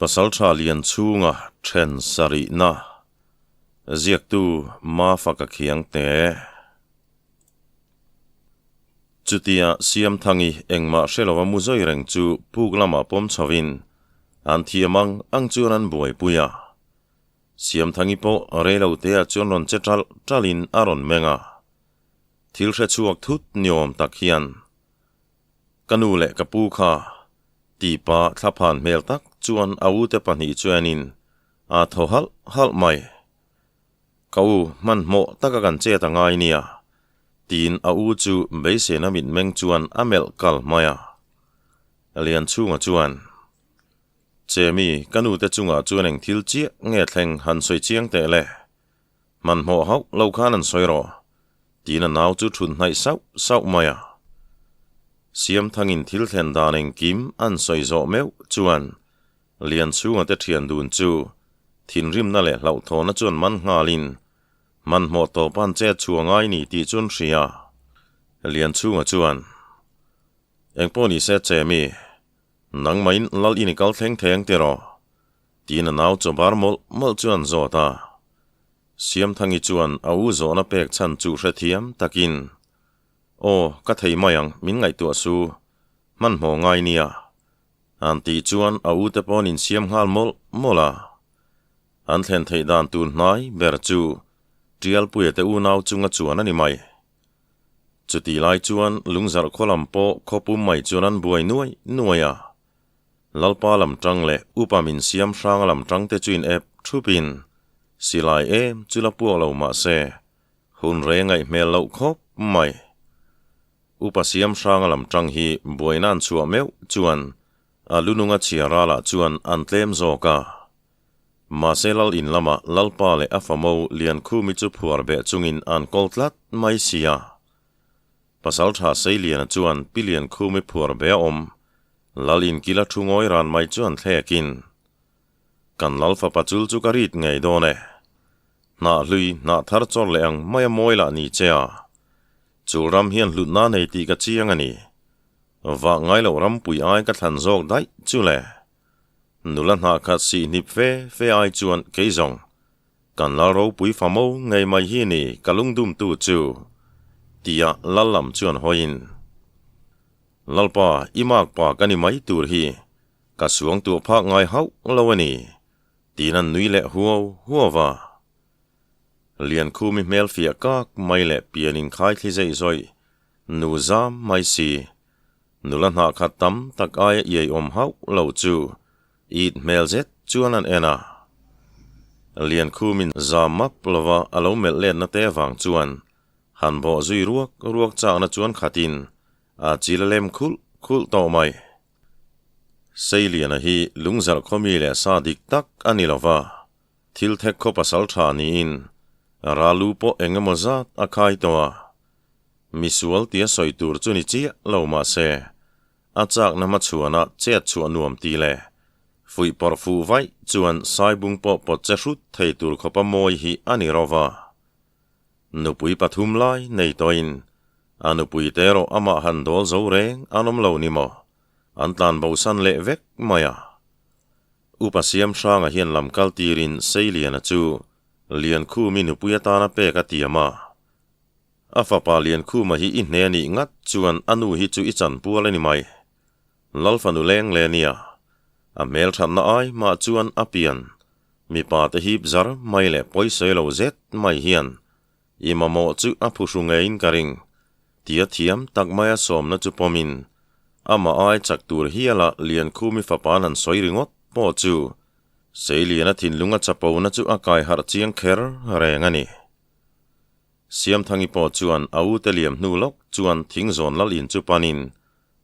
Pasaltha Lianchhunga then sarihna ziaktu Mafaka Khiangte. Chutia Siamthangi engmah hre lova mu zawi reng chu puk lamah pawm chhovin an thiam ang ang chuan an buaipui a. Siamthangi pawh reiloteah chuan rawn che ṭalh ṭalhin a rawn meng a. Thil hre chhuak thut ni awm tak hian Ka nu leh ka pu kha tipa thlaphan hmel tak chuan a ute pahnih chuanin a thaw halh halh mai. Ka u hmanhmawh taka kan chet a ngai nia, tiin a u chu beiseina mitmeng chuan a melh kal mai a. Lianchhunga chuan, Chemi, ka nute chungah chuan eng thil chiah nge thleng han sawi chiang teh le? Hmanhmawh hauh lo khan an sawi rawh, tiin a nau chu thut hnaih sauh sauh mai a. Siamthangin thil thlen dan engkim an sawi zawh meuh chuan Lianchhunga te thian dun chu thinrimna leh hlauhthawhna chuan man nghalin hmanhmawh tawp an chet chhuah ngai ni tih chu an hria. Lianchhunga chuan, Engpawh ni se che mi, nangmahin lal in i kal thleng theng ti rawh, Tiin a nau chaw bar mawlh mawlh chu an zawt a. Siamthangi chuan a u zawhna pek chhan chu hrethiam takin, Aw, ka thei mai ang, min ngaihtuah su, hmanhmawh ngai nia. An tih chuan a u te paw'n insiam nghal mawlh mawlh a. An thlen theih dan tur hnai ber chu Tialpuia te unau chunga chuan a ni mai. Chutih lai chuan Lungzarh khaw lam pawh khawpum mai chuan an buai nuai nuai a. Lalpa lam tang leh upa min siam hrang lam tang te chu in ep thup in silai em chu la puak lo mah se hun rei ngaih hmel loh khawp mai. Upa siam hrang lam tang hi buaina an chhuah meuh chuan a lununga chhia ralah chuan an tlem zawk a. Mahse lal in lamah Lalpa leh a famo Liankhumi chu phuar beh chungin an kawl tlat mai sia. Pasaltha Seiliana chuan Pi Liankhumi phuar be a awm Lal inkila thu ngawi ran mai chuan thlekin, Kan Lal fapa chul chu ka rit ngei dawn e. Hnah hlui, hnah thar chawr leh ang mai a mawi lah ni che a. Chul ram hian hlutna nei tih ka chiang a ni. Vah ngai loh rampui ai ka thlan zawk daih chu le. Nula hnah khat sih hnip fe fe ai chuan kei zawng, Kan Lal ropui fa mo ngei mai hi ni ka lungdumtu chu, tia Lal lam chuan hawiin, Lalpa, i mak pa ka ni mai tur hi ka suang tuah phak ngai hauh lo a ni, tiin an nui leh huau huau va. Liankhumi hmel fiah kak mai leh pian inkhai thli zeih zawih, nu zam mai si, nula hnah khat tam tak aia iai awm hauh lo chu it hmel zet chuan an en a. Liankhumin zam map lova a lo melh letna te avang chuan han bawh zui ruak ruak chakna chuan khatin A chil a lem khulh khulh tawh mai. Seiliana hi lungzarh khawmi leh sa dik tak a ni lo va, thil thek khaw pasal tha niin Ralu pawh eng emaw zat a khai tawh a. Misual tia sawi tur chu ni chiah lo mah se, a chakna hmachhuana chet chhuah nuam ti leh fuih pawrh fuh vaih chuan Saibung pawh pawt che hrut thei tur khawpa mawi hi a ni ro va. Nupui pathum lai nei tawhin a nupui te erawh amah han dawl zo reng an awm lo ni maw? An tlan bosan leh vek mai a. Upa Siamhranga hian lam kal tirin Seiliana chu Liankhumi nupui atana pek a tiam a. A fapa Liankhuma hi i hne nih ngat chuan a nu hi chu i chanpual a ni mai. Lalfanu leng le nia. A hmelthatna ai mah chuan a pian. Mipa te hip zar mai leh pawisawi lo zet mai hian i mamawh chu a phuhru ngeiin ka ring, tia thiam tak maia sawmna chu pawmin amah ai chak tur hiala Liankhumi fapa'n han sawi ringawt pawh chu Seiliana thinlunga chapona chu a kai harh chiang kher reng a ni. Siamthangi pawh chuan a ute liam hnu lawk chuan thingzawn lal in chu panin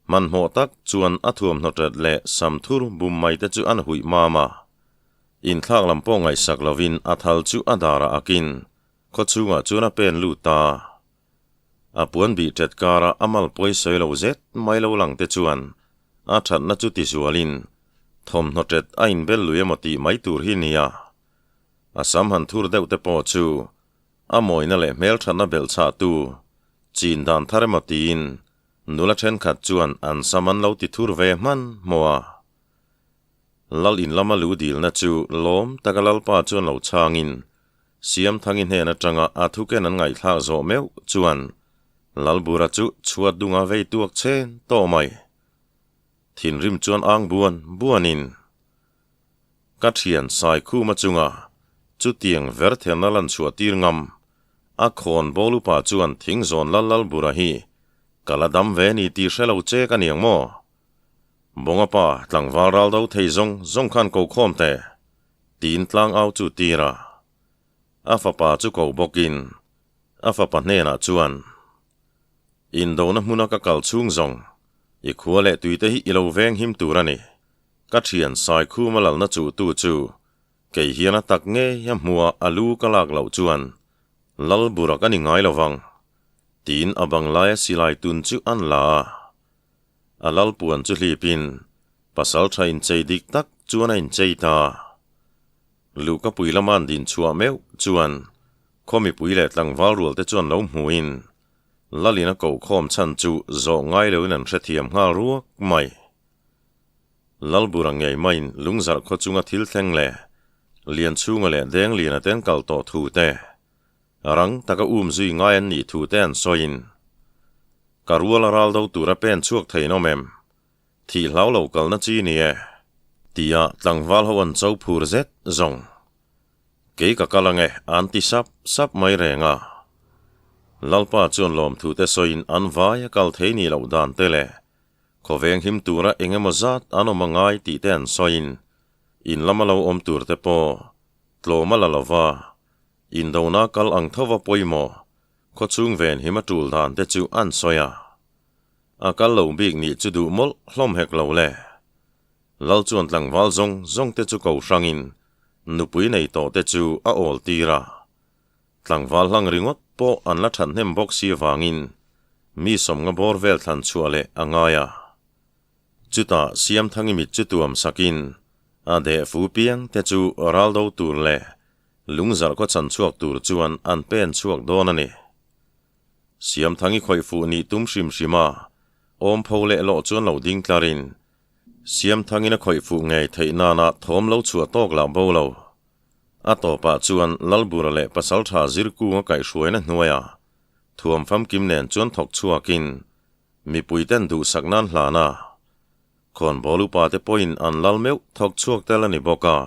Hmanhmawh tak chuan a thuamhnaw ṭet leh samthur bum mai te chu an huih mam a. Inthlak lam pawh ngaihsak lovin a thal chu a darah akin khawchhungah chuan a pen lut ta. A puan bih ṭet kara a mal pawi sawi lo zet mai lo lang te chuan a ṭhatna chu tizualin thawmhnaw ṭet a inbel lui emaw tih mai tur hi nia. A sam han thur deuh te pawh chu a mawina leh hmelṭhatna belhchhahtu chin dan thar emaw tiin Nula thenkhat chuan an sam an lo ti thur ve hman hmawh a. Lal in lama lu dilna chu lawm taka Lalpa chuan lo chhangin Siamthangi hnen atanga a thuken an ngaihthlak zawh meuh chuan Lalbura chu chhuat dunga vei tuak chen tawh mai. Thinrim chuan ang buan buanin ka thian Saikhuma chunga chutiang vertherna lan chhuah tir ngam a khawn bawl upa chuan thingzawn lal Lalbura hi ka la dam ve ni tih hre lo che ka niang maw? Bawnga pa tlangval ral do thei zawng zawng khan ko khawm teh tiin tlang au chu tir a. A fapa chu ko bawkin a fapa hnenah chuan, Indona hmuna ka kal chhung zawng, i khua leh tuite hi i lo veng him tur a ni. Ka thian Saikhuma lalna chuhtu chu kei hian a tak ngei a hmuha a lu ka lak loh chuan lal bura ka ni ngai lo vang, tiin a bang laia silai tun chu an la a. A lal puan chu hlipin pasal tha inchei dik tak chuan a inchei ta. Luhkapui lama an din chhuah meuh chuan khaw mipui leh tlangval rual te chuan lo hmuhin Lalin a koh khawm chhan chu zawh ngai loin an hrethiam nghal ruak mai. Lalbura ngei maiin lungzarh khaw chunga thil thleng leh Lianchhunga leh Dengliana te an kal tawh thu te, rang taka um zui ngai an nih thu te an sawiin, Ka ruala ral do tura pen chhuak thei an awm em? Thih hlau lo kalna chi ni e, tia tlangval ho an cho phur zet zawng. Kei ka kal ange, an ti sap sap mai reng a. Lalpa chuan lawmthute sawiin an vai a kal thei nih loh dan te leh khawveng him tura eng emaw zat an awm a ngai tih te an sawiin in lama lo awm tur te pawh tlawm a la lo va, indona kal ang tho va pawimawh khawchhung ven him a tul dan te chu an sawi a. A kal lo bik nih chu duh mawlh hlawm hek lo le. Lal chuan tlangval zawng zawng te chu ko hrangin nupui nei tawh te chu a awl tir a. Tlangval hlang ringawt pawh an la that hnem bawk si avangin mi sawmnga bawr vel thlan chhuah leh a ngai a. Chutah Siamthangi mit chu tuam sakin a deh fu piang te chu ral do tur leh lungzarh khaw chan chhuak tur chuan an pen chhuak dawn a ni. Siamthangi khawih fuh nih tum hrim hrim a, awm pho leh lawh chuan lo ding tlarin, Siamthangin a khawih fuh ngei theih nana thawm lo chhuah tawk lah bo lo. A tawpah chuan Lalbura leh Pasaltha Zirkunga kaihhruaina hnuaiah thuam famkim nen chuan thawk chhuakin mipuiten duhsak nan hlan a. Khawnbawl upate pawhin an lal meuh thawk chhuak tel a ni bawk a,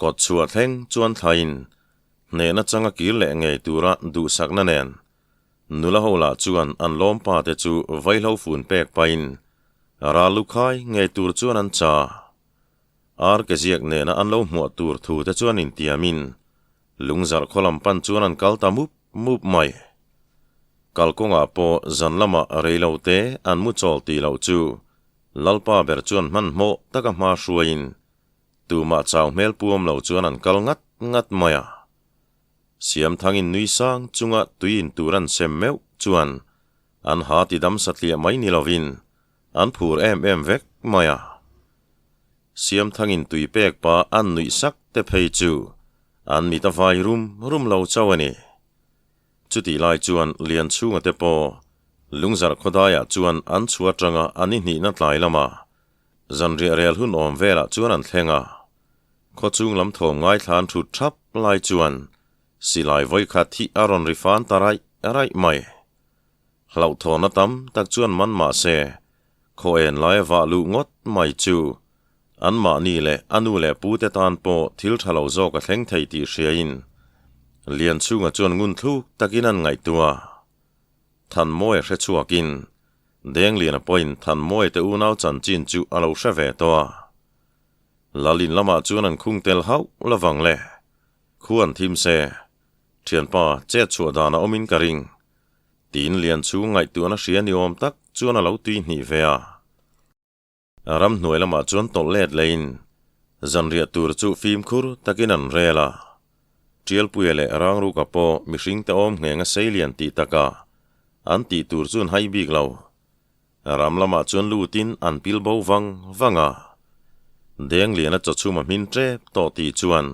kawt chhuah thleng chuan thlain hnehna changa kir leh ngei tura duhsakna nen nula ho lah chuan an lawmpa te chu vaihlo fun pek pahin ral lu khai ngei tur chuan an cha. Ar ke ziak nena an lo hmuah tur thu te chuan intiamin lungzarh khaw lam pan chuan an kal ta mup mup mai. Kalkawngah pawh zan lamah reilo te an mu chawl tih loh chu Lalpa ber chuan hmanhmawh taka hma hruaiin Tumah chau hmel puam lo chuan an kal ngat ngat mai a. Siamthangin nui sang chunga tui in tur an sem meuh chuan an ha ti dam satliah mai ni lovin an phur em em vek mai a. Siamthangin tui pek pa an nuih sak te phei chu an mit a vai rum rum lo chauh a ni. Chutih lai chuan Lianchhunga te pawh Lungzarh khawdaiah chuan an chhuah atanga an i hnihna tlai lamah Zanriah rel hun awm velah chuan an thleng a, khawchhung lam thawm ngaithla an thut thap lai chuan silai vawikhat hi a rawn ri fan ta raih raih mai. Hlauhthawnna tam tak chuan man mah se, khaw en laia vah luh ngawt mai chu anmahni leh a nu leh pute tan pawh thil tha lo zawk a thleng thei tih hriain Lianchhunga chuan ngun thluk takin an ngaihtuah. Thanmawia hre chhuakin Dengliana pawhin Thanmawia te unau chanchin chu a lo hre ve tawh a. Lalin lamah chuan an khung tel hauh lovang le. Khu an thim se. Thianpa, chet chhuah dan a awmin ka ring. Tiin Lianchhu ngaihtuahna hria ni awm tak chuan a lo tui hnih ve a. Ramhnuai lamah chuan tawlh let leiin zanriah tur chu fimkhur takin an rel a. Tialpuia leh Rangruka pawh mihringte awm ngheng a seilian tih takah an tih tur chu an hai bik lo. Ram lamah chuan lutin an pil bo vang vang a. Dengliana chawchhum a hmin tep tawh tih chuan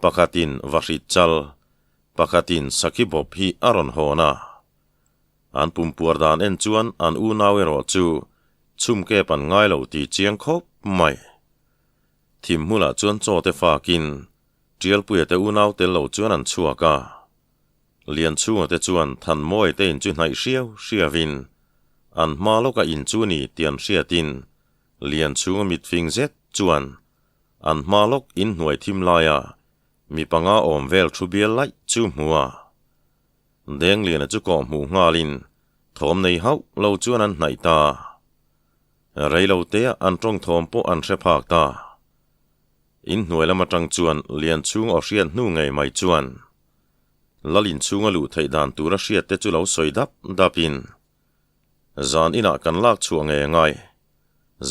pakhatin vahrit chal, pakhatin sakhi bawp hi a rawn hawn a. An pumpuar dan en chuan an unau erawh chu chhumkep an ngai lo tih chiang khawp mai. Thim hmunah chuan chaw te fakin Tialpuia te unau tel lo chuan an chhuak a. Lianchhunga te chuan Thanmawia te in chu hnaih hriau hriauin an hma lawka in chu ni tih an hriatin Lianchhunga mitfing zet chuan an hma lawk in hnuai thim laia mi panga awm vel thu bial laih chu hmu a. Dengliana chu kawh hmuh nghalin thawm nei hauh lo chuan an hnaih ta. Rei lo tea an tawng thawm pawh an hre phak ta. In hnuai lam atang chuan Lianchhung aw hriat hnu ngei mai chuan Lal inchhunga luh theih dan tura hriat te chu lo sawi dap dap in zan inah kan lak chhuah ngei angai.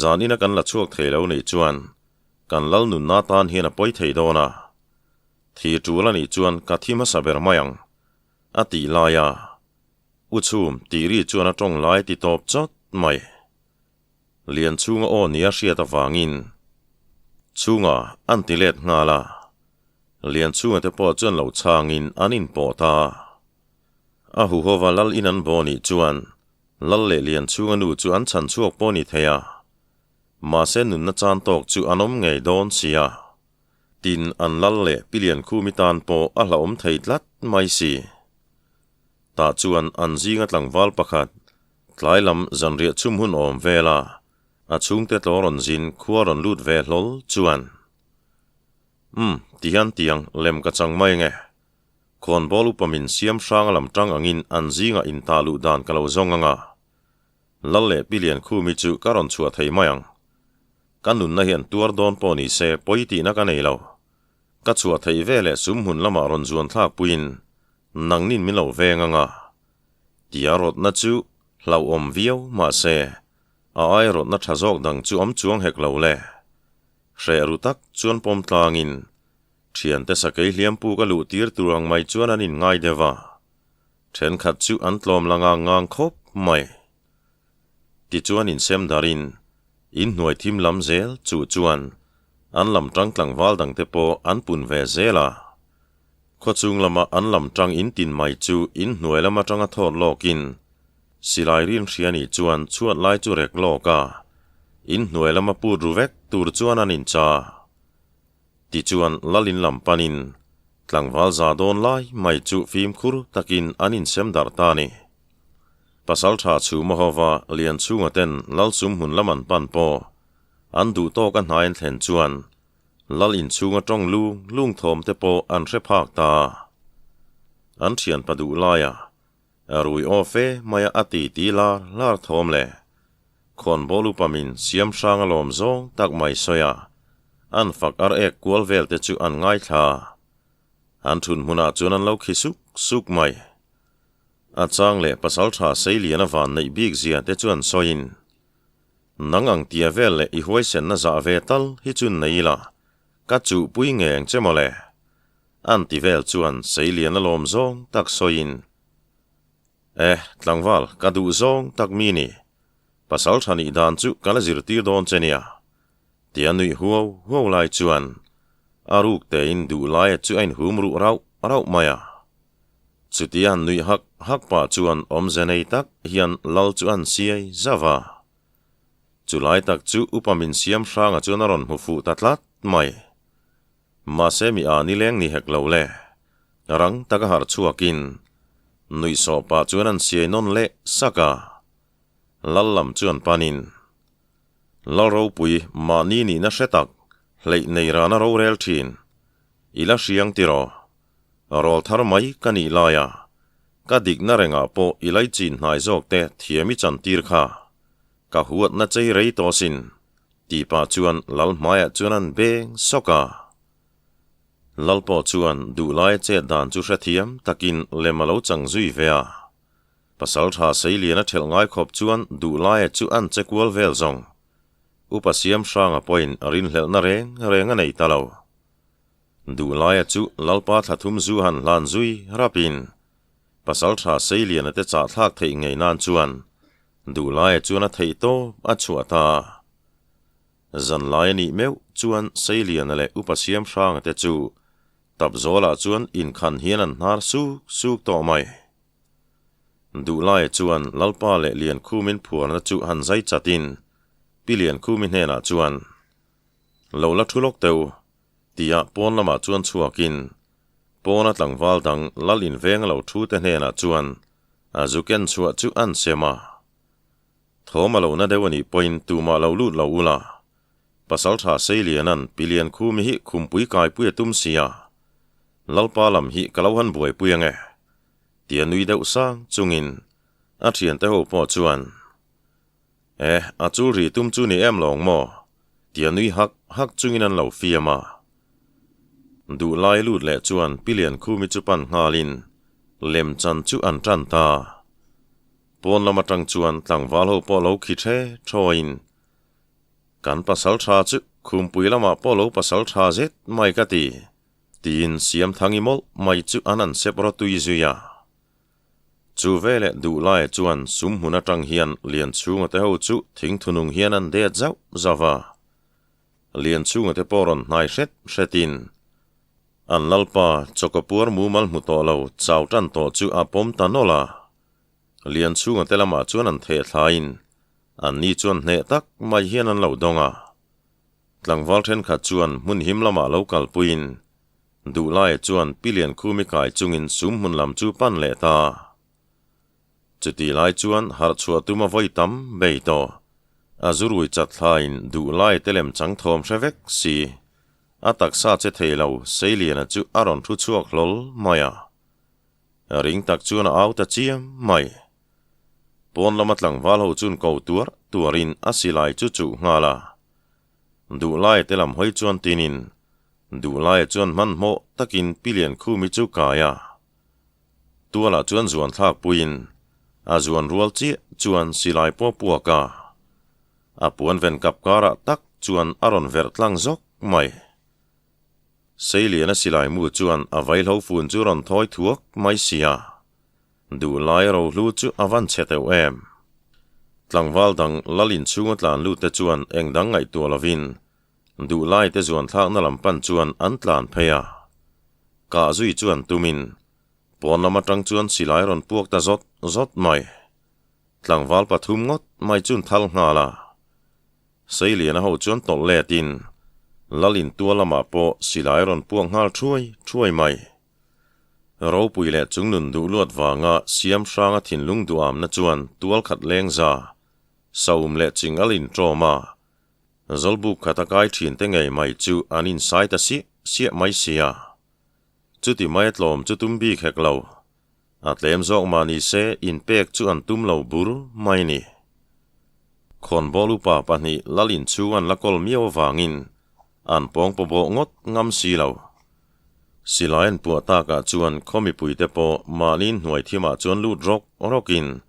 Zan ina kan la chhuak thei lo nih chuan kan lal nunna tan hian a pawi thei dawn a. Thi tul a nih chuan ka thi hmasa ber mai ang a tih lai a. U chhum tih ri chuan a tawng lai ti tawp chawt mai. Lianchhunga aw nia hriat avangin chhunga an ti let nghal a. Lianchhunga te pawh chuan lo chhangin an inpawh ta. A huhova lal in an baw nih chuan lal leh Lianchhunga nu chu an chhan chhuak pawh ni thei a. Mahse nunna chan tawk chu an awm ngei dawn si a. Tin an lal leh Pi Liankhumi tan pawh a hlauhawm thei tlat mai si. Tah chuan an zinga tlangval pakhat Tlai lam zanriah chhum hun awm vel a, a chhungte tlaw rawn zin khua rawn lut ve hlawl chuan, Umm, ti hian tiang lem ka chang mai nge. Khawnbawl upa min siam hrang a lam tang angin an zingah intah luh dan ka lo zawng ang a. Lal leh Pi Liankhumi chu ka rawn chhuah thei mai ang. Ka nunna hian tuar dawn pawh ni se pawi tihna ka nei lo. Ka chhuah theih ve leh sum hmun lamah rawn zuan thlak puiin nangnin min lo veng ang a. Tia rawtna chu hlauhawm viau mahse a ai rawtna tha zawk dang chu awm chuang hek lo le. Hreh ru tak chuan pawm tlangin thiante sakei hliampu ka luh tir tur ang mai chuan an inngai deuh a, thenkhat chu an tlawm la ngang ngang khawp mai. Tichuan insem darin inhnuai thim lam zel chuh chuan an lam tang tlangval dangte pawh an pun ve zel a. Khawchhung lama an lam tang in tin mai chu in hnuai lam atanga thawt lawkin silai rin hria nih chuan chhuat lai chu rek lawk a, in hnuai lama put ru vek tur chuan an incha. Tichuan lal in lam panin tlangval za dawn lai mai chu fimkhur takin an insem darh ta a ni. Pasaltha chhuma hova Lianchhunga ten lal sum hmun lam an pan pawh an duh tawk a hnai an thlen chuan Lal inchhunga tawng lung lung thawm te pawh an hre phak ta. An thianpa duh laia rui aw fe maia a ti ti lar lar thawm le. Khawnbawl upa min siam hrang alawm zawng tak mai sawi a, an fak ar ek kual vel te chu an ngaithla. An thun hmunah chuan an lo khi suk suk mai. A chang leh pasaltha Seiliana van neih bik zia te chuan sawiin, Nang ang tia vel leh i huaisenna zah ve tal hi chu nei ila, ka chuhpui ngeng che mawle. An ti vel chuan Seiliana lawm zawng tak sawiin, Eh, tlangval, ka duh zawng tak mi ni. Pasal tha nih dan chu ka la zirtir dawn che nia. Tia nuih huau huau lai chuan a ruk tein duh laia chu a inhum ruh rauh rauh mai a. Chutia han nuih hak hak pah chuan awmze nei tak hian lal chu an siai zauh a. Chulai tak chu upa min siam hranga chuan a rawn hmu fuh ta tlat mai. Mahse mi a nileng ni hek lo le. Rang taka harh chhuakin nuihsawh pah chuan an siai nawn leh sak a. Lal lam chuan panin Lal ropui mahni nihna hre tak hleih nei rana rorel thin i la hriang tiraw? Rawl thar mai ka nih laia ka dikna rengah pawh i laichin hnai zawk te thiam i chantir kha. Ka huatna chei rei tawh sin, tih pah chuan lal hmaiah chuan an beng sawk a. Lal pawh chuan duhlaia chet dan chu hrethiam takin lem a lo chang zui ve a. Pasaltha Seiliana thelh ngai khawp chuan duhlaia chu an che kual vel zawng. Upa Siamhranga pawhin rinhlelhna reng reng a nei ta lo. Duhlaia chu Lalpa thla thum zu han hlan zui rapin Pasaltha Seiliana te chahthlak theih ngei nan chuan Duhlaia chuan a theih tawp a chhuah ta. Zanlai a nih meuh chuan Seiliana leh Upa Siamhranga te chu Tapzawlah chuan inkhan hian an hnar suk suk tawh mai. Duhlaia chuan Lalpa leh Liankhumin phuarna chu han zai chatin Pi Liankhumi hnenah chuan. Lo la thu lawk teh u, tia pawn lamah chuan chhuakin pawna tlangval dang lal inveng a lo thu te hnenah chuan a zu ken chhuah chu an sem a. Thawm a lo na deuh a nih pawhin tumah lo lut lo ula, Pasaltha Seiliana'n Pilian Khumi hi khumpui kaipui a tum si a, Lalpa lam hi ka lo han buaipui ange, tia nui deuh sang chungin a thiante ho pawh chuan, E, a chul ri tum chu ni em lawng maw? tia nui hak hak chungin an lo fiam a. Duhlai lut leh chuan Pilian Khumi chu pan nghalin lemchan chu an tan ta. Pawn lam atang chuan tlangval ho pawh lo khi the thawiin, Kan pasal tha chu khumpui lamah pawh lo pasal tha zet mai ka ti, tiin Siamthangi mawlh mai chu an an sep rawtui zui a. Chu veleh Duhlaia chuan sum hmun atang hian Lianchhunga te ho chu thingthunung hian an det zauh zauh a. Lianchhunga te pawh rawn hnai hret hretin an lalpa chawkapuar mumal hmu tawh lo chau tan tawh chu a pawm ta nawlh a. Lianchhunga te lamah chuan an theh thlaiin an ni chuan hneh tak mai hian an lo dawng a. Tlangval thenkhat chuan hmun him lamah lo kalpuiin Duhlaia chuan Pi Liankhumi kai chungin sum hmun lam chu pan leh ta. Chutih lai chuan harh chhuah tuma vawi tam bei tawh. A zurui chat thlain Duhlaia te lem chang thawm hre vek si. A taksa che thei lo Seiliana chu a rawn thu chhuak hlawl mai a. Ring tak chuan a au ta chiam mai. Pawn lama tlangval ho chuan ko tuar tuarin a silai chu chuh nghal a. Duhlaia te lam hawi chuan tinin Duhlaia chuan hmanhmawh takin Pi Liankhumi chu kai a. Tualah chuan zuan thlak puiin a zuan rual chiah chuan silai pawh puak a. A puan ven kap karah tak chuan a rawn verh tlang zawk mai. Seiliana silai mu chuan a vaihlo fun chu rawn thawi thuak mai si a. Duhlai rohlu chu a van chhe teuh em? Tlangval dang lal inchhunga tlan lut te chuan eng dang ngaihtuah lovin Duhlai te zuan thlakna lam pan chuan an tlan phei a. Kah zui chuan tumin pawn lam atang chuan silai rawn puak ta zawt zawt mai. Tlangval pathum ngawt mai chuan thal nghal a. Seiliana ho chuan tawlh letin lal intua lamah pawh silai rawn puak nghal thuai thuai mai. Ropui leh chungnun duh luat vanga siam hranga thinlung duhamna chuan tual khat leng za, saum leh ching al inṭawm a. Zawlbuk khat a kai ṭhin te ngei mai chu an insai ta siah siah mai sia. Chuti mai a tlawm chu tum bik hek lo. A tlem zawk mah ni se inpek chu an tum lo bur mai ni. Khawnbawl upa pahnih lal inchhung an la kawl miau avangin an pawng pawbawh ngawt ngam si lo. Silai an puah takah chuan khaw mipuite pawh mahni hnuai thimah chuan lut rawk rawkin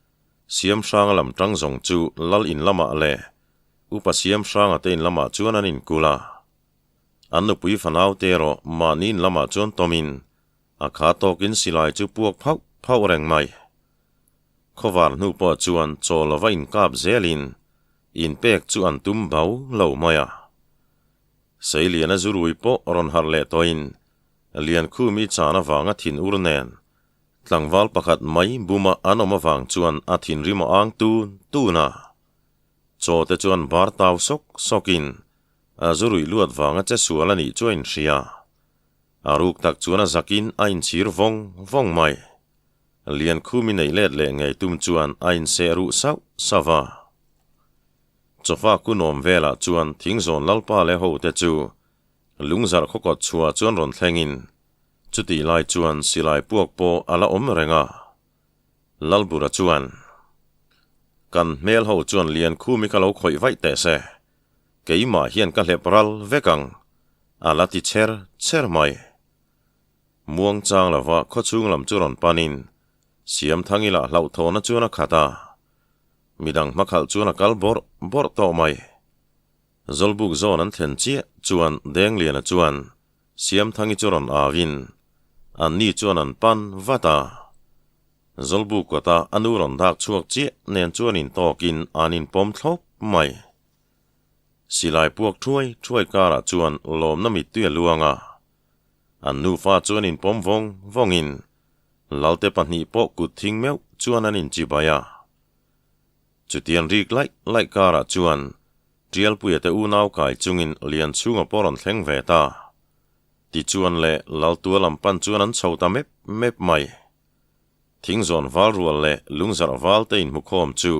Siamhranga lam tang zawng chu lal in lamah leh Upa Siamhranga te in lamah chuan an inkulh a. An nupui fanau te erawh mahni in lamah chuan tawmin a kha tawkin silai chu puak phauh phauh reng mai. Khawvar hnu pawh chuan chaw lova inkap zelin inpek chu an tum bau lo mai a. Seiliana zurui pawh rawn harh leh tawhin Liankhumi chan avanga thin ur nen tlangval pakhat mai buma an awm avang chuan a thinrim a ang tun tun a. Chaw te chuan bar tau sawk sawkin a zurui luat vanga che sual a nih chu a inhria. A ruk tak chuan a zakin a inchhir vawng vawng mai. Liankhumi neih let leh ngei tum chuan a inseh ruh sauh sauh a. Chawfa kunawm velah chuan thingzawn lalpa leh hote chu lungzarh khawkawt chhuah chuan rawn thlengin chutih lai chuan silai puak pawh a la awm reng a. Lalbura chuan, Kan hmel ho chuan Liankhumi ka lo khawih vaih teh se, keimah hian ka hlep ral vek ang, a la ti cher cher mai. Muang chang lova khawchhung lam chu rawn panin Siamthangi lah hlauhthawhna chuan a khat a, midang hmakhalh chuan a kal bawrh bawrh tawh mai. Zawlbuk zawn an thlen chiah chuan Dengliana chuan Siamthangi chu rawn auin anni chuan an pan vat a. Zawlbuk kawta a nu rawn dak chhuak chiah nen chuan intawkin an inpawm thlawp mai. Silai puak thuai thuai karah chuan lawmna mittui a luang a. An nufa chuan inpawm vawng vawngin Lalte pahnih pawh kut thing meuh chuan an inchibai a. Chutiang rik laih laih karah chuan. Ṭialpuia te unau kai chungin Lianchhunga pawh rawn thleng ve ta. Tichuan le Laltua lam pan chuan an chho ta mep mep mai. Thingzawn val rual leh lungzarh val te inhmukhawm chu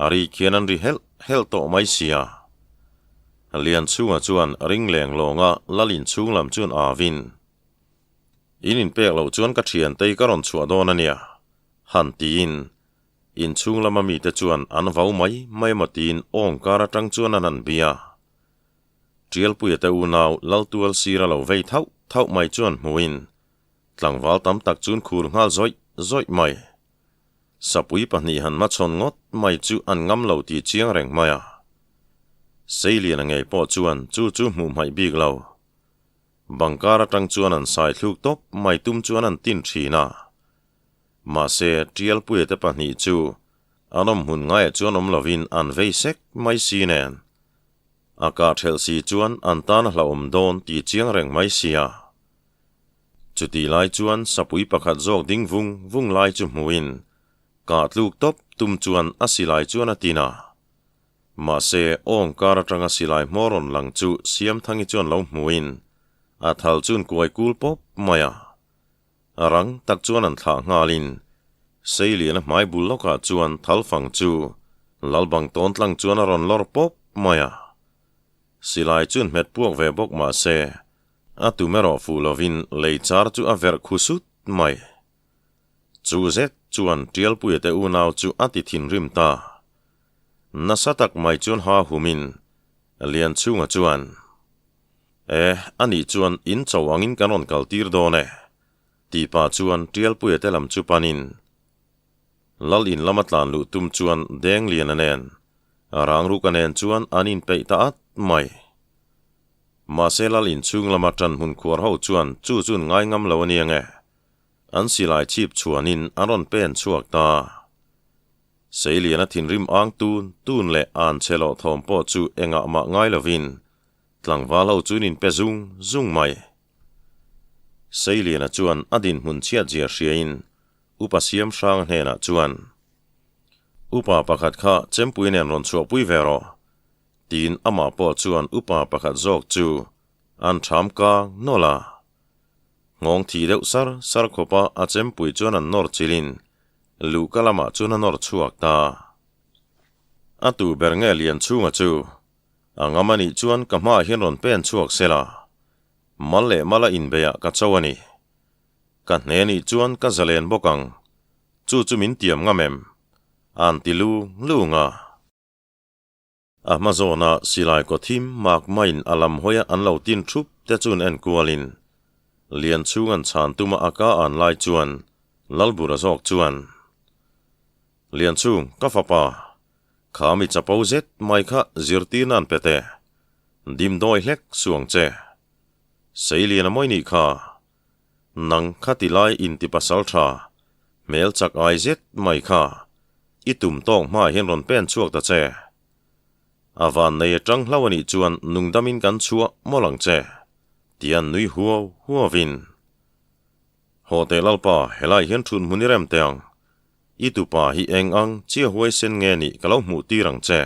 a ri khian an ri helh helh tawh mai sia. Lianchhunga chuan ring leng lawnga Lal inchhung lam chuan avin, In inpek loh chuan ka thiantei ka rawn chhuah dawn a nia, han tiin Inchhung lama mite chuan an vau mai mai emaw tiin awng kar atang chuan an han bia. Ṭialpuia te unau Laltual sira lo vei thauh thauh mai chuan hmuin tlangval tam tak chuan khur nghal zawih zawih mai. Sapui pahnih han hmachhawn ngawt mai chu an ngam lo tih chiang reng mai a. Seiliana ngei pawh chuan chu chu hmuh hmaih bik lo. Bangkar atang chuan an sai thluk tawp mai tum chuan an tin thin a. Mahse, Ṭialpuia te pahnih chu an awm hmun ngaiah chuan awm lovin an vei sek mai si nen. A kah ṭhelh si chuan an tan a hlauhawm dawn tih chiang reng mai sia. Chutih lai chuan sapui pakhat zawk ding vung vung lai chu hmuhin kah tluk tawp tum chuan a silai chuan a tin a. Mahse, awng kar atanga silai hmawr rawn lang chu Siamthangi chuan lo hmuhin a thal chuan kuai kul pawp mai a. A rang tak chuan an thlah nghalin Seiliana hmai bul lawkah chuan Thalfang chu Lalbang tawn tlang chuan a rawn lawr pawp mai a. Silai chuan hmet puak ve bawk mah se, a tum erawh fuh lovin lei char chu a verh khu sut mai. Chu zet chuan Ṭialpuia te unau chu a ti thinrim ta. Nasa tak mai chuan ha humin Lianchhunga chuan, E, anih chuan in cho angin kan rawn kal tir dawn e, tih pah chuan Ṭialpuia te lam chu panin Lal in lama tlan luh tum chuan Dengliana nen, Rangruka nen chuan an inpeih ta at mai. Mahse Lal in chhung lama ṭan hmun khuar ho chuan chu chu an ngai ngam lo a nia nge, an silai chhip chhuanin an rawn pen chhuak ta. Seiliana thinrim ang tun tun leh an chhe loh thawm pawh chu engah mah ngai lovin Tlangval ho chuan in pe zung zung mai. Seiliana chuan a dinhmun chhiat zia hriain Upa Siam Hranga hnenah chuan, Upa pakhat kha chempui nen rawn chhuahpui ve rawh, tiin amah pawh chuan upa pakhat zawk chu an ṭham kang nawlh a. Nghawng thi deuh sar sar khawpa a chempui chuan an nawr chilhin luhka lamah chuan a nawr chhuak ta. A tu ber nge Lianchhunga chu A ngam a nih chuan ka hmaah hian rawn pen chhuak se la, mal leh mala inbeiah ka cho a ni. Ka hne nih chuan ka zalen bawk ang, chu chu min tiam ngam em? A'n ti lu lung a. A hma zawna silai kaw thim mak maiin a lam hawia an lo tin thup te chuan en kualin Lianchhung an chhan tuma a ka an lai chuan Lalbura zawk chuan, Lianchhung, ka fapa, Kha mi chapo zet mai kha zirtir nan pe teh. Dimdawi hlek suang che. Seilian a mawi nih kha. Nang kha ti lai inti pasal tha, hmel chak ai zet mai kha. I tum tawk hmaah hian rawn pen chhuak ta che. A van nei atang hlau a nih chuan nungdamin kan chhuah mawlh ang che, tian nui huau huauin. Haw teh Lalpa, helai hian thun hmun i rem teh ang. I tupa hi eng ang chia huaisen nge nih ka lo hmuh tir ang che?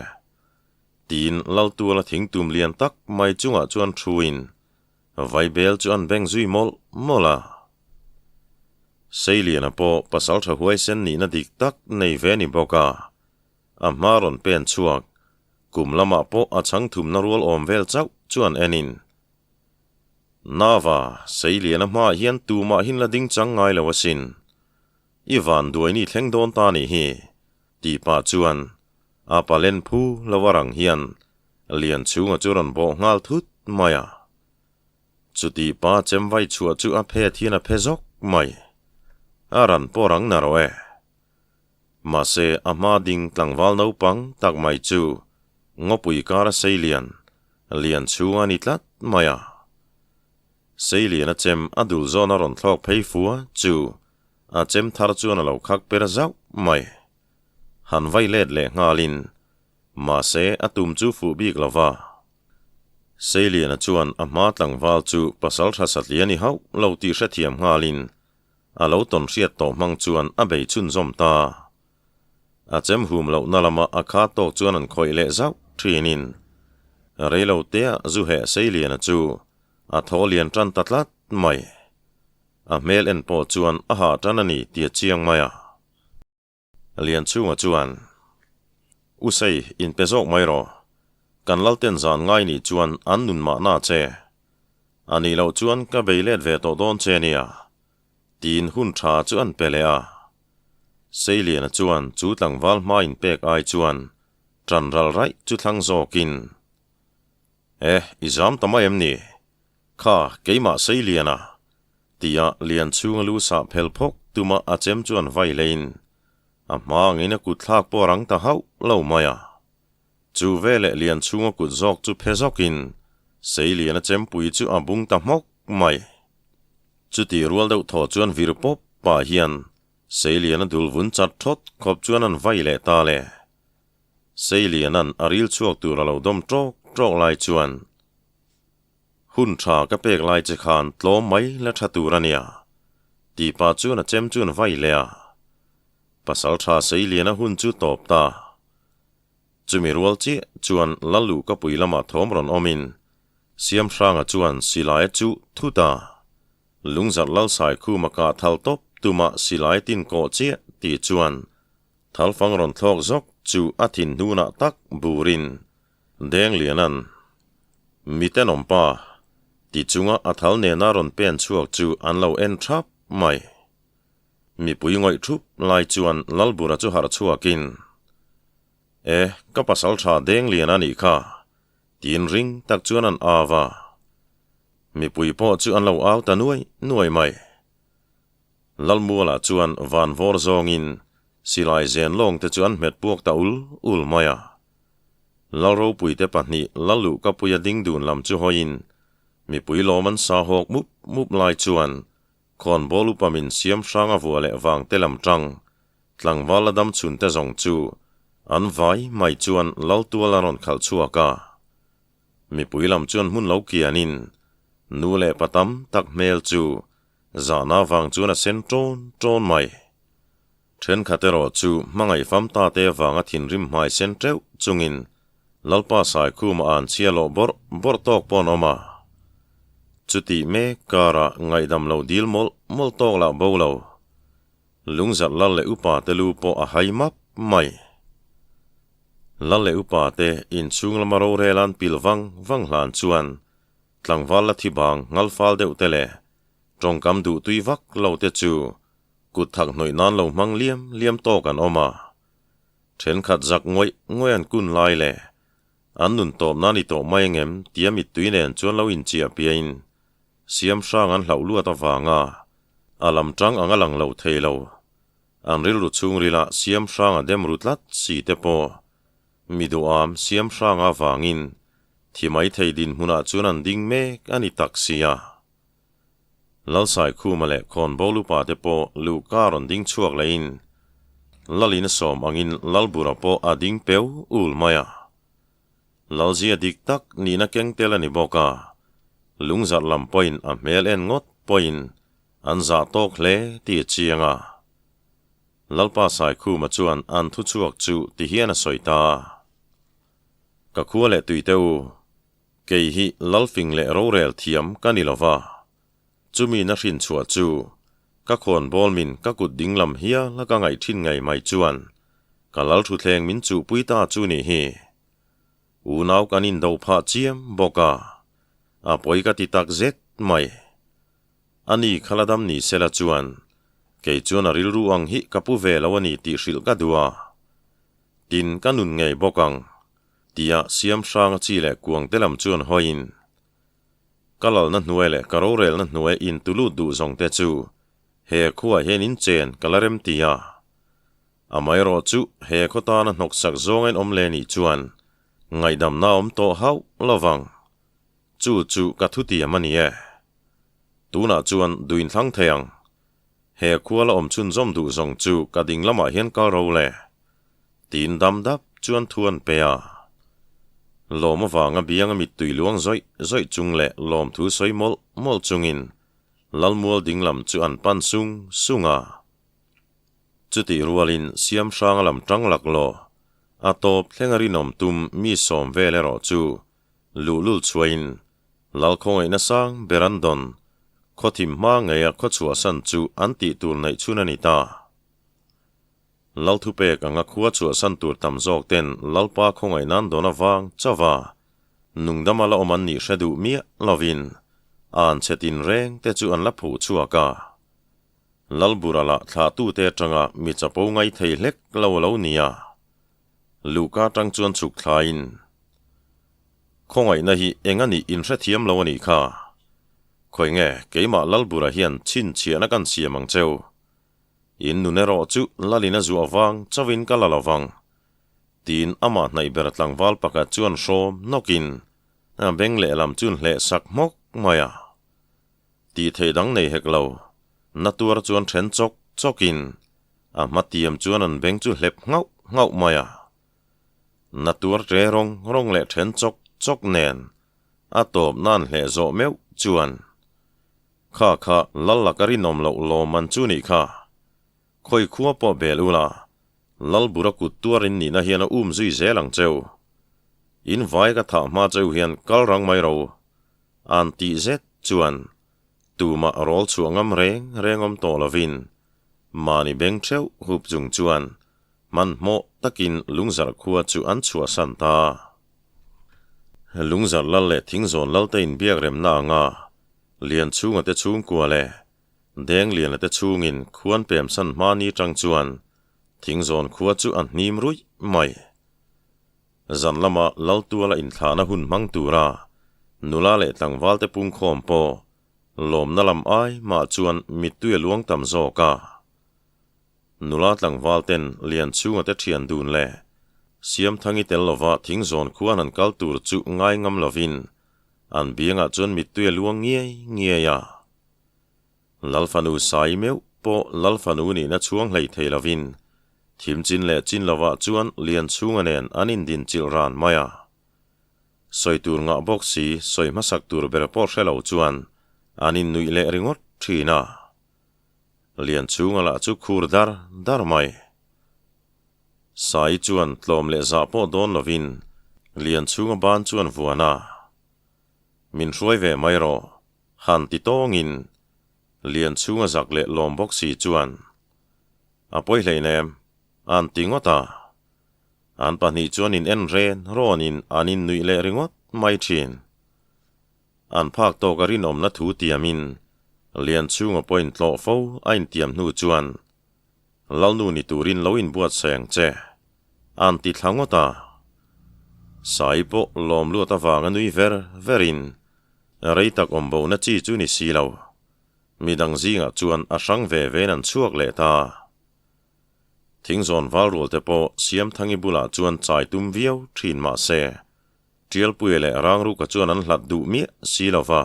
Tiin Laltuala thingtum lian tak mai chungah chuan thuin Vaibel chu an beng zui mawlh mawlh a. Seiliana pawh pasaltha huaisen nihna dik tak nei ve ni bawk a, a hma rawn pen chhuak, kum lamah pawh a chhang thumna rual awm vel chauh chuan enin, Nava, Seiliana hmaah hian tumahin la ding chang ngai lo asin. I van duaini thleng dawn ta nih hi, tih pah chuan a palen phu lo a rang hian Lianchhunga chu rawn bawh nghal thut mai a. Chutih pa chemvai chhuah chu a phet hian a phe zawk mai. A ran pawh rang na rawh e. Mahse a hma ding tlangval naupang tak mai chu ngawpui kara seilian Lianchhunga a ni tlat mai a. Seilian a chem a dul zawn a rawn thlawk phei fua chu a chem thar chuan a lo khak per zauh mai. Han vai let leh nghalin mahse a tum chu fuh bik lo va. Seiliana chuan a hma tlangval chu pasal tha satli a ni hauh lo tih hrethiam nghalin a lo tawn hriat tawh hmang chuan a bei chhunzawm ta. A chem hum lohna lama a kha tawk chuan an khawih leh zauh thinin. Reilo tea zu heh Seiliana chu a thaw lian tan ta tlat mai. A hmel en pawh chuan a hah tan a ni tih a chiang mai a. Lianchhunga chuan, U Sei, inpe zawk mai rawh. Kan Lalten zan ngai nih chuan an nun mahna che. A nih loh chuan ka bei let ve tawh dawn che nia. Tiin hun tha chu an pe leh a. Seiliana chuan chu tlangval hma inpek ai chuan ṭan ral raih chu thlang zawkin, E, i zam ta mai em ni? Kha, keimah Seiliana! Tia Lianchhunga lu sah phel phawk tuma a chem chuan vai leiin a hma angin a kut thlak pawh a rang ta hauh lo mai a. Chu veleh Lianchhunga kut zawk chu phe zawkin Seiliana chempui chu a bung ta hmawk mai. Chutih rual deuh thaw chuan vir pawp pah hian Seiliana dul vun chat thawt khawp chuan an vai leh ta le. Seiliana'n a ril chhuak tur a lo dawm tawk tawk lai chuan Hun tha ka pek lai che khan tlawm mai la tha tur a nia, tih pah chuan a chem chuan vai leh a. Pasal tha Seiliana hun chu tawp ta. Chumi rual chiah chuan Lalluh ka pui lamah thawm rawn awmin Siamhranga chuan silai a chuh thut a. Lungzarh Lalsaikhuma kah thal tawp tuma silai tin kawh chiah tih chuan Thalfang rawn thlawk zawk chu a thin hnunah tak burin Dengliana'n, Mi tenawm pa, ti chunga a thal nena rawn pen chhuak chu an lo en thap mai. Mipui ngawih thup lai chuan Lalbura chu harh chhuakin, E, ka pasal tha Dengliana nih kha, tiin ring tak chuan an au a. Mipui pawh chu an lo au ta nuai nuai mai. Lalmualah chuan van vawr zawngin silai zen lawng te chu an hmet puak ta ul ul mai a. Lalropuite pahnih Lalluhkapuia ding dun lam chu hawiin mipui lawm an sa hawk mup mup lai chuan khawnbawl upa min siam hrang a vua leh vang te lam tang tlangval la dam chhun te zawng chu an vai mai chuan Laltual a rawn khalh chhuak a. Mipui lam chuan hmun lo kianin nu leh pa tam tak hmel chu Zahna vang chuan a sen ṭawn ṭawn mai. Ṭhenkhat erawh chu hmangaih fam ta te avanga thinrim hmai sen ṭeuh chungin Lalpa Saikhuma an chhia lawh bawrh bawrh tawk pawh an awm a. Chutih mek karah ngaihdam lo dil mawlh mawlh tawk lah bo lo. Lungzarh lal leh upa te lu pawh a hai map mai. Lal leh upa te inchhung lama rorel an pil vang vang hlan chuan Tlangval la thi bang ngal fal deuh te leh tawngkam duh tui vak lo te chu kut thak hnawih nan lo hmang liam liam tawk an awm a. Thenkhat zak ngawih ngawih an kun lai leh an nun tawp nan i tawh mai engem tia mittui nen chuan lo inchiah piahin siam hrang an hlauh luat avanga a lam tang ang a lang lo thei lo. An rilru chhungrila siam hrang a dem ru tlat si te pawh Mi duham siam hrang avangin thi mai thei dinhmunah chuan an ding mek a ni tak sia. Lalsaikhuma leh Khawnbawl upa te pawh luhka rawn ding chhuak lehin Lalin a sawm angin Lalbura pawh a ding peu ul mai a. Lalzia dik tak nihna keng tel a ni bawk a, lungzarh lam pawhin a hmel en ngawt pawhin an zah tawk hle tih a chiang a. Lalpa Saikhuma chuan an thuchhuak chu ti hian a sawi ta a. Ka khua leh tuite u, kei hi Lalfing leh rorel thiam ka ni lova, chumi na hrin chhuah chu ka khawn bawl min ka kut dinglam hial a ka ngaih thin ngei mai chuan ka Lal thuthleng min chuhpui ta chu nih hi. Unau kan indo phah chiam bawk a, a pawi ka ti tak zet mai. A ni kha la dam ni sela chuan, kei chuan a rilru ang hi ka pu ve lo a ni tih hrilh ka duh a. Tin, ka nun ngei bawk ang, tia siam hrang a chi leh kuang te lam chuan hawiin, ka lalna hnuai leh ka rorelna hnuai intulut duh zawng te chu he khuaah hian in chen ka la rem ti a. Amaherawh chu he khaw tana hnawksak zawng a inawm leh nih chuan ngaihdamna a awm tawh hauh lovang. Chu chu ka thutiam a ni e. Tunah chuan duin thlang thei ang. He khua la awm chhunzawm duh zawng chu ka ding lamah hian kal ro le. Tiin dam dap chuan thu an pe a. Lawm avanga bianga mittui luang zawih zawih chung leh lawmthu sawi mawlh mawlh chungin Lalmual ding lam chu an pan sung sung a. Chutih rualin siam hranga lam tang laklawh a tawp thlenga rinawm tum mi sawm vel erawh chu. Luhlul chhuahin Lal khawngaihna sang ber an dawn, khawthim hma ngeia khaw chhuahsan chu an tih tur neih chhun a ni ta. Lal thupek anga khua chhuahsan tur tam zawk ten Lalpa khawngaihna an dawn avang chauha nungdama la awm an nih hre duh miah lovin an chhe tinreng te chu an la phuh chhuak a. Lalbura lah thlahtute atanga mi chapo ngai thei hlek lo a lo ni a. Luhka atang chuan chhuk thlain, Khawngaihna hi eng a nih in hrethiam lo a nih kha. Khawi nge keimah Lalbura hian chhinchhiahna kan siam ang cheu. In nun erawh chu Lalin a zuah vang chauhin ka la lo vang. Tiin amah hnaih ber tlangval pakhat chuan hrawm nawkin a beng lehlam chuan hleh sak hmawk mai a. Tih theih dang nei hek lo. Na tuar chuan then chawk chawkin a hma tiam chuan an beng chu hlep nghauh nghauh mai a. Na tuar ṭe rawng rawng leh then chawk chawk nen a tawp nan hleh zawh meuh chuan kha kha lal laka rinawm loh lawm an chu nih kha. Khawi khua pawh bel ula, lal bura kut tuar in nihna hian a um zui zel ang cheu. In vai ka thah hma cheu hian kal rang mai ro. An tih zet chuan tumah rawl chhuah ngam reng reng awm tawh lovin mahni beng theuh hup chung chuan hmanhmawh takin Lungzarh khua chu an chhuahsan ta. Lungzarh lal leh Thingzawn lal te inbiak remna anga Lianchhunga te chhungkua leh Dengliana te chhungin khuan pemsan hmani tang chuan Thingzawn khua chu a hnim ruih mai. Zan lama Laltuala inthlahna hun hmang tura nula leh tlangvalte pungkhawm pawh lawmna lam ai mah chuan mittui a luang tam zawk a. Nula tlangvalten Lianchhunga te thian dun leh Siamthangi tel lova thingzawn khuan an kal tur chu ngai ngam lovin an biangah chuan mittui a luang ngiai ngiai a. Lalfanu Sai meuh pawh Lalfanu nihna chhuang hlei thei lovin thim chin leh chin lovah chuan Lianchhunga nen an indin chilh ran mai a. Sawi tur ngah bawk si sawi hmasak tur ber pawh hre lo chuan an innuih leh ringawt thin a. Lianchhunga lah chu khur dar dar mai. Sai chuan tlawm leh zah pawh dawn lovin Lianchhunga ban chuan vuan a. Min hruai ve mai rawh. Han ti tawngin Lianchhunga zak leh lawm bawk si chuan a pawi hleinem an ti ngawt a. An pahnih chuan in en ren rawnin an innuih leh ringawt mai thin. An phak tawk a rinawmna thu tiamin Lianchhunga pawhin tlawh fo a intiam hnu chuan Lalnu ni turin lo inbuatsaih ang che an ti thla ngawt a. Sai pawh lawm luat avanga nui ver verin Rei tak awm bo na chi chu ni si lo. Midang zingah chuan a hrang ve vein an chhuak leh ta. Thingzawn valrual te pawh Siamthangi bulah chuan chai tum viau thin mah se, Tialpuia leh Rangruka chuan an hlat duh miah si lo va.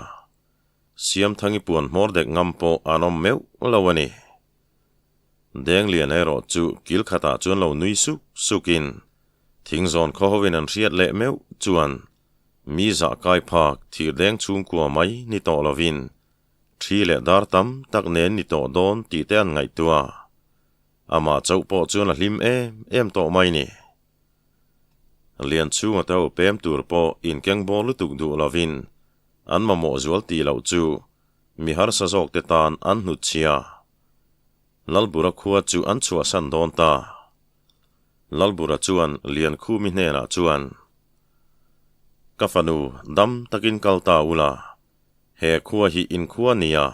Siamthangi puan hmawr dek ngam pawh an awm meuh lo a ni. Denglian erawh chu kil khatah chuan lo nui suk sukin Thingzawn khaw hovin an hriat leh meuh chuan Mi zah kai phak thir deng chhungkua mai ni tawh lovin thi leh dar tam tak nen ni tawh dawn tih te an ngaihtuah. Amah chauh pawh chuan a hlim em em tawh mai ni. Lianchhunga te ho pem tur pawh inkeng bawr lutuk duh lovin an mamawh zual tih loh chu mi harsa zawk te tan an hnutchhia. Lalbura khua chu an chhuahsan dawn ta. Lalbura chuan Liankhumi hnenah chuan, Ka fanu, dam takin kal ta ula, he khua hi in khua nia,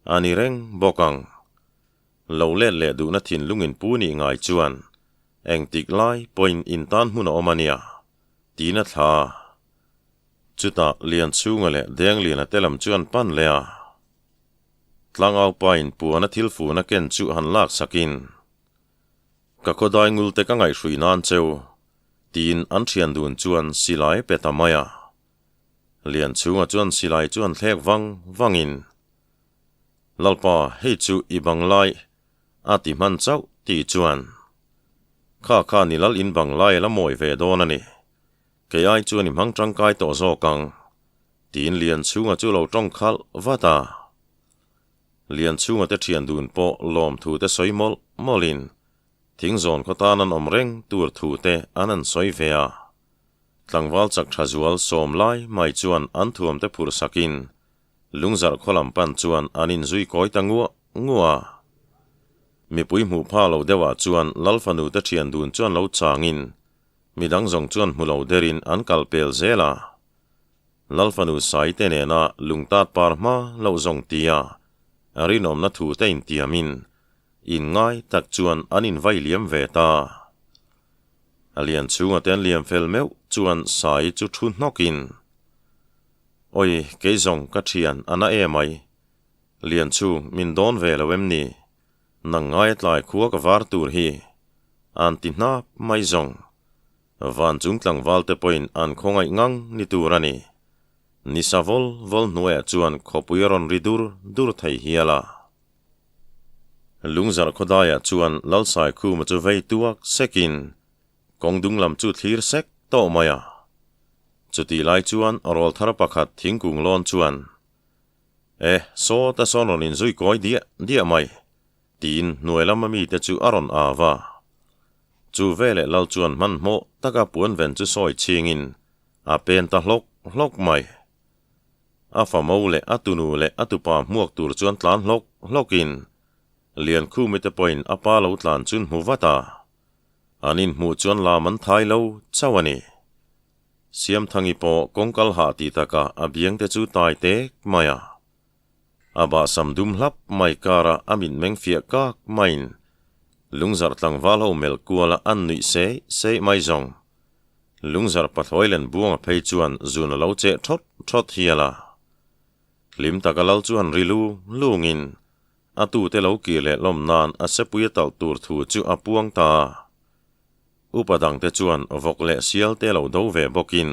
a ni reng bawk ang. Lo let leh duhna thinlung in pu nih ngai chuan engtik lai pawhin in tan hmun a awm a nia, tiin a thla a. Chutah Lianchhunga leh Dengliana te lam chu an pan leh a. Tlangaupain puana thil funa ken chu han lak sakin, Ka khawdai ngulte ka ngaihhrui nan cheu, tiin an thian dun chuan silai pe ta mai a. Lianchhunga chuan silai chu an thlek vang vangin, Lalpa, hei chu i bang lai, a ti hman chauh tih chuan, Kha kha ni lal in bang lai a la mawi ve dawn a ni. Kei ai chuan i hmang tangkai tawh zawk ang, tiin Lianchhunga chu lo tawng khalh vat a. Lianchhunga te thian dun pawh lawm thu te sawi mawlh mawlhin thingzawn khaw tan an awm reng tur thu te an han sawi ve a. Tlangval chak tha zual sawm lai mai chuan an thuamte phurh sakin Lungzarh khaw lam pan chuan an inzui kawi ta nguah nguah a. Mipui hmuh pha lo deuhah chuan Lal fanu te thian dun chuan lo changin midang zawng chuan hmu lo derin an kal pel zel a. Lal fanu sai te nena lungtat par hma loh zawng tia rinawmna thu te intiamin inngai tak chuan an invai liam ve ta. A lian chhunga te an liam fel meuh chuan sai chu thu hnawkin, Awi, kei zawng ka thian a na em ai. Lian chu min dawn ve lo em ni? Nang ngai a tlai khua ka var tur hi. An ti hnap mai zawng. Van chung tlangval te pawhin an khawngaih ngang ni tur a ni. Nisa vawl vawl hnuaiah chuan khawpui a rawn ri dur dur thei hial a. Lungzarh khawdaiah chuan Lalsaikhuma chu vei tuak sekin kawng dung lam chu thlir sek tawh mai a. Chutih lai chuan rawl thar pakhat thingkung lawn chuan, E, sawta sawn rawn inzui kawi diah diah mai, tiin hnuai lama mite chu a rawn au a. Chu veleh Lal chuan hmanhmawh taka puan ven chu sawi chhingin a pen ta hlawk hlawk mai. A famo leh a tunu leh a tupa hmuak tur chuan tlan hlawk hlawkin Liankhumite pawhin a pa lo tlan chun hmu vat a. An inhmuh chuan lam an thai lo chauh a ni. Siamthangi pawh kawngkal hah tih takah a biangte chu tai tek mai a. A bahsam dum hlap mai karah a mitmeng fiah kak maiin Lungzarh tlangval ho melh kuala an nuih seih seih mai zawng. Lungzarh pathlawi len buanga phei chuan zun a lo cheh thawt thawt hial a. Hlim taka lal chuan ri lu lungin a tute lo kir leh lawm nan a sepui a talh tur thu chu a puang ta a. Upa dangte chuan vawk leh sial te lo do ve bawkin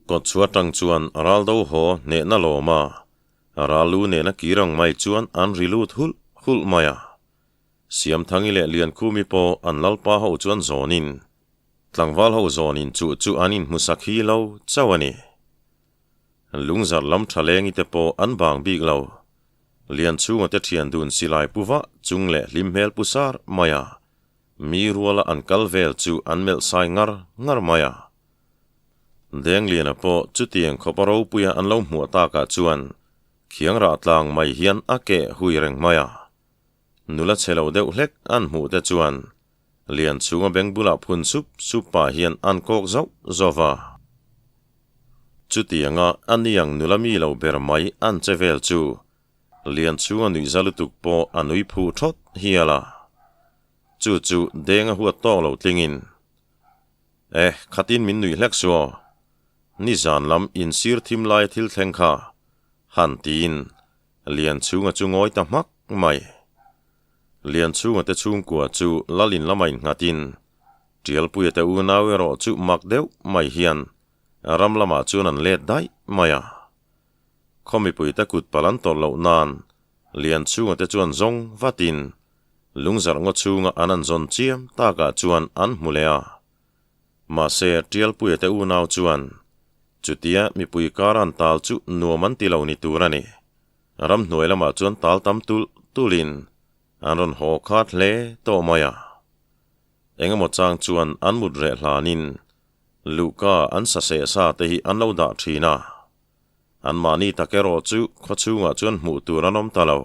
kawtchhuah tang chuan ral do haw hnehna lawm a, ral lu nena kir ang mai chuan an ri lut hulh hulh mai a. Siamthangi leh Liankhumi pawh an lalpa ho chuan zawnin tlangval ho zawnin chuh chu an inhmusak hi lo chauh a ni. Lungzarh lam tha lengi te pawh an bang bik lo. Lianchhunga te thian dun silai pu vah chung leh hlim hmel pu sar mai a, mi ruala an kal vel chu an melh sai ngar ngar mai a. Dengliana pawh chutiang khawpa ropuia an lo hmuah takah chuan khiang rah tlang mai hian a keh hui reng mai a. Nula chhe lo deuh hlek an hmuh te chuan Lianchhunga beng bulah phun sup sup pah hian an kawk zauh zauh va. Chutianga a niang nula mi lo ber mai an che vel chu Lianchhunga nuihza lutuk pawh a nui phuh thawt hial a. Chu chu Denga huat tawk lo tlingin, Eh, khatin min nuih hlek su aw. Nizan lam insir thim laia thil thleng kha, han tiin Lianchhunga chu ngawi ta hmak mai. Lianchhunga te chhungkua chu Lalin lama innghatin Tialpuia te unau erawh chu mak deuh mai hian ram lamah chuan an let daih mai a. Khaw mipuite kut palh an tawrh loh nan Lianchhunga te chuan zawng vatin Lungzarh ngaw chhunga an an zawn chiam takah chuan an hmu leh a. Mahse Tialpuia te unau chuan chutia mipui kar an tal chu nuam an ti lo ni tur a ni. Ramhnuai lamah chuan tal tam tulh tulhin an rawn haw khat hle tawh mai a. Engemaw chang chuan an mut reh hlanin luhka an sa seh sa te hi an lo dah thin a. Anmahni tak erawh chu khaw chhungah chuan hmuh tur an awm ta lo.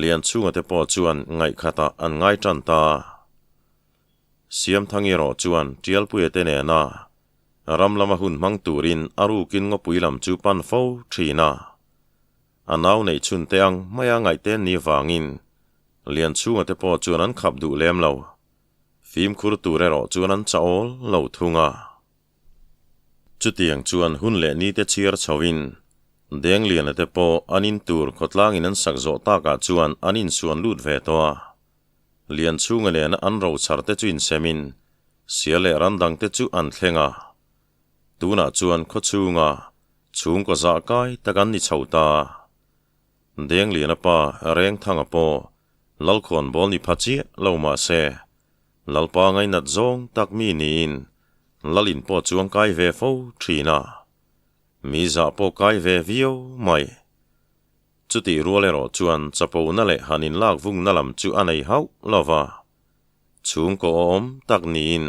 Lianchhunga te pawh chuan ngaihkhatah an ngai tan ta. Siamthang erawh chuan Tialpuia te nena ram lama hun hmang turin a rukin ngawpui lam chu pan fo thin a. A nau neih chhun te ang maia ngaihte ni vangin Lianchhunga te pawh chuan an khap duh lem lo. Fimkhur tur erawh chuan an chah-awl lo thung a. Chutiang chuan hun leh nite chhiar chhoin Dengliana te pawh an in tur khawtlangin an sak zawh takah chuan an insuan lut ve tawh a. Lianchhunga nena an rochhar te chu insemin sia leh ran dang te chu an thleng a. Tunah chuan khawchhunga chhungkaw zah kai tak an ni chho ta. Dengliana pa Rengthanga pawh Lalkhawn bawl ni pha chiah lo mah se, Lalpa ngainat zawng tak mi niin Lalin pawh chuang kai ve fo thin a. Mi zah pawh kai ve viau mai. Chutih rual erawh chuan chapona leh han inlak vungna lam chu a nei hauh lo va. Chhungkaw awm tak niin.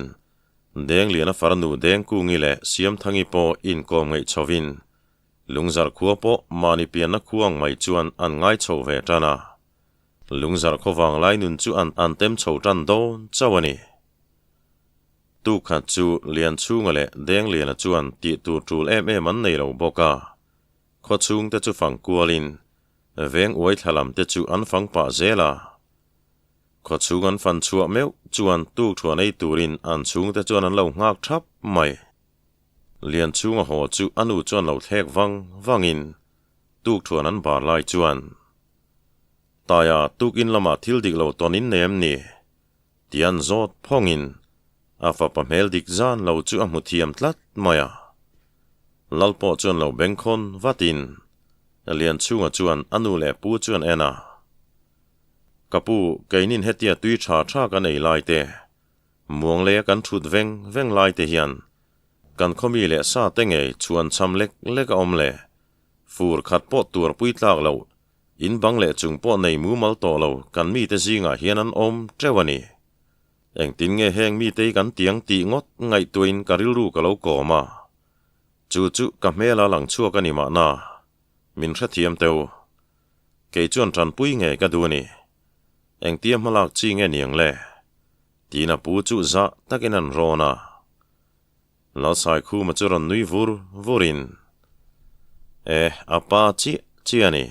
Dengliana farnu Dengkungi leh Siamthangi pawh inkawm ngeih chhovin Lungzarh khua pawh mahni pianna khua ang mai chuan an ngai chho ve tan a. Lungzarh khaw vanglai nun chu an an tem chho tan dawn chauh a ni. Tukhat chu Lianchhunga leh Dengliana chuan tih tur tul em em an nei lo bawk a. Khaw chhungte chu fang kualin veng uai thla lam te chu an fang pah zel a. Khaw chhung an fan chhuah meuh chuan tuk thuan ei turin an chhungte chuan an lo nghak thap mai. Lianchhunga haw chu a nu chuan lo thlek vang vangin tuk thuan an bar lai chuan, Taia tukin lamah thil dik lo tawn in nei em ni? Ti an zawt phawngin a fapa hmel dik zan lo chu a hmu thiam tlat mai a. Lal pawh chuan lo bengkhawn vatin Lianchhunga chuan a nu leh pu chuan en a. Ka pu, keinin hetia tui tha tha kan ei lai te, muang leia kan thut veng veng lai te hian kan khawmi leh sa te ngei chhuan cham lek lek a awm le, fur khat pawh tuar pui tlak loh, in bang leh chung pawh nei mumal tawh lo kan mite zingah hian an awm teuh a ni. Engtin nge heng mite hi kan tiang tih ngawt ngaihtuahin ka rilru ka lo kawm a, chu chu ka hmela lang chhuak a ni mahna, min hrethiam teuh. Kei chuan tanpui nge ka duh a ni. Engtia hmalak chi nge niang le? Tiin a pu chu zah takin an rawn a. Lalsaikhuma chu rawn nui vur vurin, E, a pa chiah chiah a ni.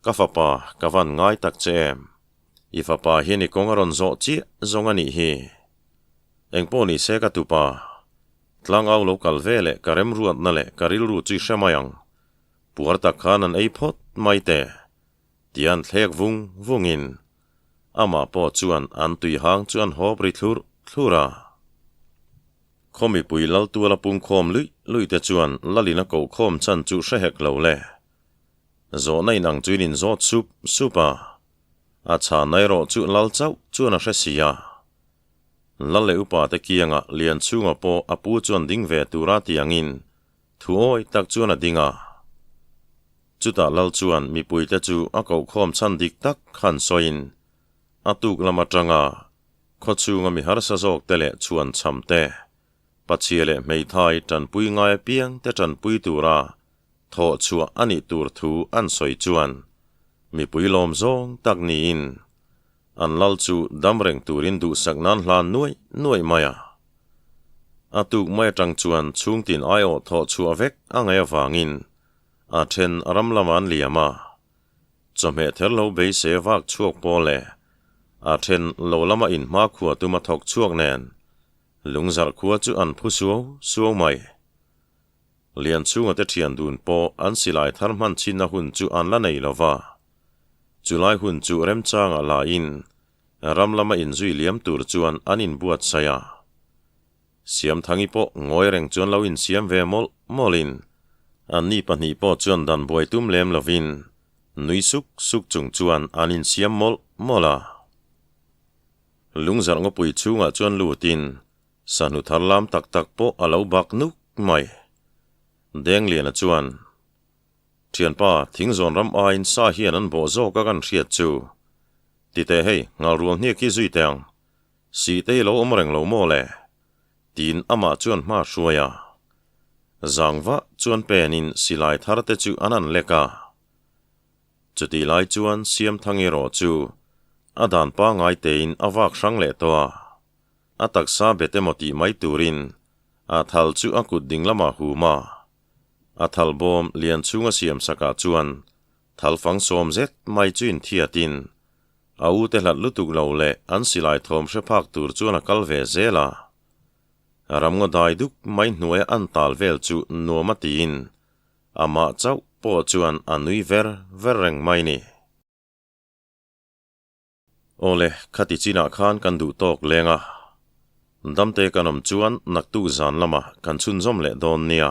Ka fapa, ka van ngai tak che em? I fapa hian i kawng a rawn zawh chiah zawng a nih hi. Engpawh ni se ka tupa, tlangau lo kal ve leh ka remruatna leh ka rilru chu i hre mai ang. Puar tak khan an ei phawt mai te, ti an thlek vung vungin amah pawh chuan an tui hang chu an hawp ri thlurh thlurh a. Khaw mipui lal tuala pungkhawm luih luih te chuan lalin a kohkhawm chan chu hre hek lo le. Zawhna in ang chu in inzawt sup sup a, a chhana erawh chu lal chauh chuan a hre si a. Lal leh upa te kiangah Lianchhunga pawh a pu chuan ding ve tura tiangin Thu awi tak chuan a ding a. Chutah Lal chuan mipuite chu a kohkhawm chhan dik tak khan sawiin a tuk lam atanga khaw chhunga mi harsa zawkte leh chhuan chham te, pachhia leh hmeithai tanpui ngai apiang te tanpui tura thawh chhuah a nih tur thu an sawi chuan mipui lawm zawng tak niin An lal chu dam reng turin duhsak nan hlan nuaih nuaih mai a. A tuk mai atang chuan chhungtin aiawh thawh chhuah vek a ngaih avangin a then a ram lamah an liam a. Chawhmeh ther lo beisei vak chhuak pawl leh a then lo lama inhma khua tuma thawk chhuak nen lungzarh khua chu an phu suau suau mai. Lianchhunga te thian dun pawh an silai thar hman chhinna hun chu an la nei lo va. Chulai hun chu remchangah lain ram lama inzui liam tur chuan an inbuatsaih a. Siamthangi pawh ngawi reng chuan lo insiam ve mawlh mawlhin anni pahnih pawh chuan dan buai tum lem lovin nui suk suk chung chuan an insiam mawlh mawlh a. Lungzarh ngawpui chhungah chuan lutin sahnu thar lam tak tak pawh a lo bak nuk mai. Dengliana chuan. Thianpa, thingzawn ram aiin sa hian an bawh zawk a kan hriat chu. Titeh hei, ngalrual hniak hi zui teh ang. Sih te i lo awm reng lo maw le? Tiin amah chuan hma hruai a. Zangva chuan penin silai thar te chu an an lek a. Chutih lai chuan Siamthang erawh chu a dan pangngai tein a vak hrang leh tawh a. A taksa bet emaw tih mai turin a thal chu a kut ding lamah hum a. A thal bawm lian chhunga siam sakah chuan thal fang sawm zet mai chu inthiatin a ute hlat lutuk lo leh an silai thawm hre phak tur chuan a kal ve zel a. Ramngaw dai duk mai hnuaia an tal vel chu nuam a tiin amah chauh pawh chuan a nui ver ver reng mai ni. Awle, khati chinah khan kan duh tawk leng a. Damte kan awm chuan naktuk zan lamah kan chhunzawm leh dawn nia.